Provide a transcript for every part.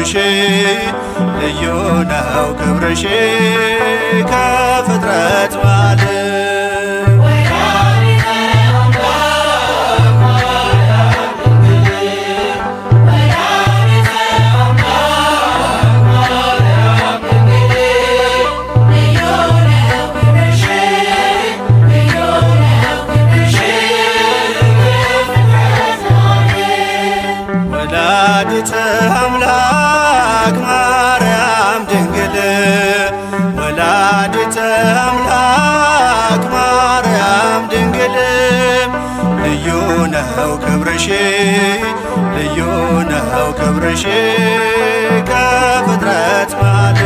ክብርሽ ልዩ ነው ክብርሽ ከፍጥረት መሃል። ወላዲተ አምላክ ማርያም ድንግል፣ ወላዲተ አምላክ ማርያም ድንግል፣ ልዩ ነው ክብርሽ ልዩ ነው ክብርሽ ከፍጥረት መሃል።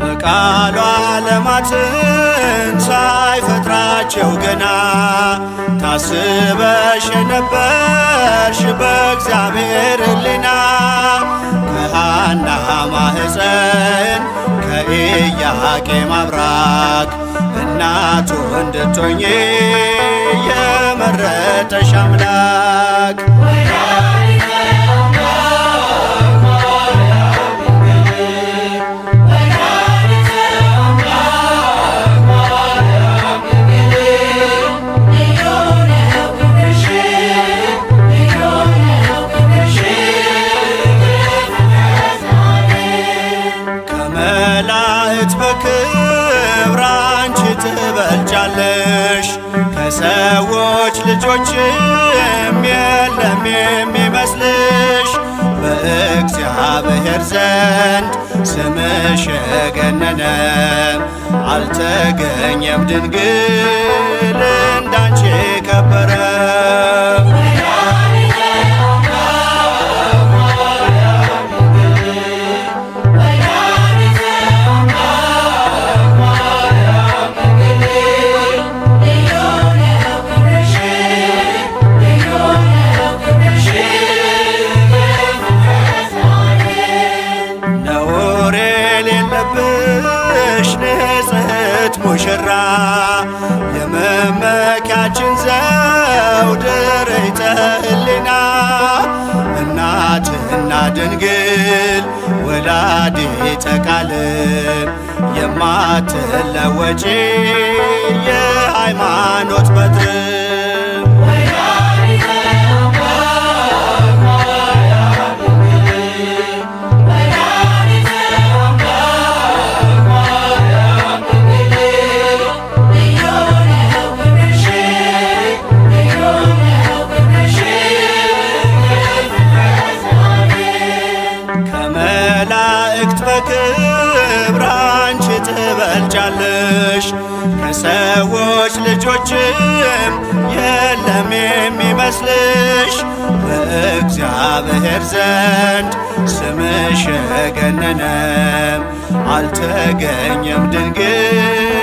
በቃሏ ዓለማትን ሳይፈጥራቸው ገና ታስበሽ የነበርሽ በእግዚአብሔር ሕሊና፣ ከሐና ማኅፀን ከኢያቄም አብራክ እናቱ እንድትሆኚ የመረጠሽ አምላክ። ከመላእክት በክብር አንቺ ትበልጫለሽ፣ ከሰዎች ልጆችም የለም የሚመስልሽ። በእግዚአብሔር ዘንድ ስምሽ የገነነ፣ አልተገኘም ድንግል እንዳንቺ ከበረ። ነውር የሌለብሽ ንጽሕት ሙሽራ፣ የመመኪያችን ዘውድ ርዕይተ ሕሊና፣ እናትና ድንግል ወላዲተ ቃል የማትለወጪ የሃይማኖት በትር። ከመላእክት በክብር አንቺ ትበልጫለሽ፣ ከሰዎች ልጆችም የለም የሚመስልሽ። በእግዚአብሔር ዘንድ ስምሽ የገነነ፣ አልተገኘም ድንግል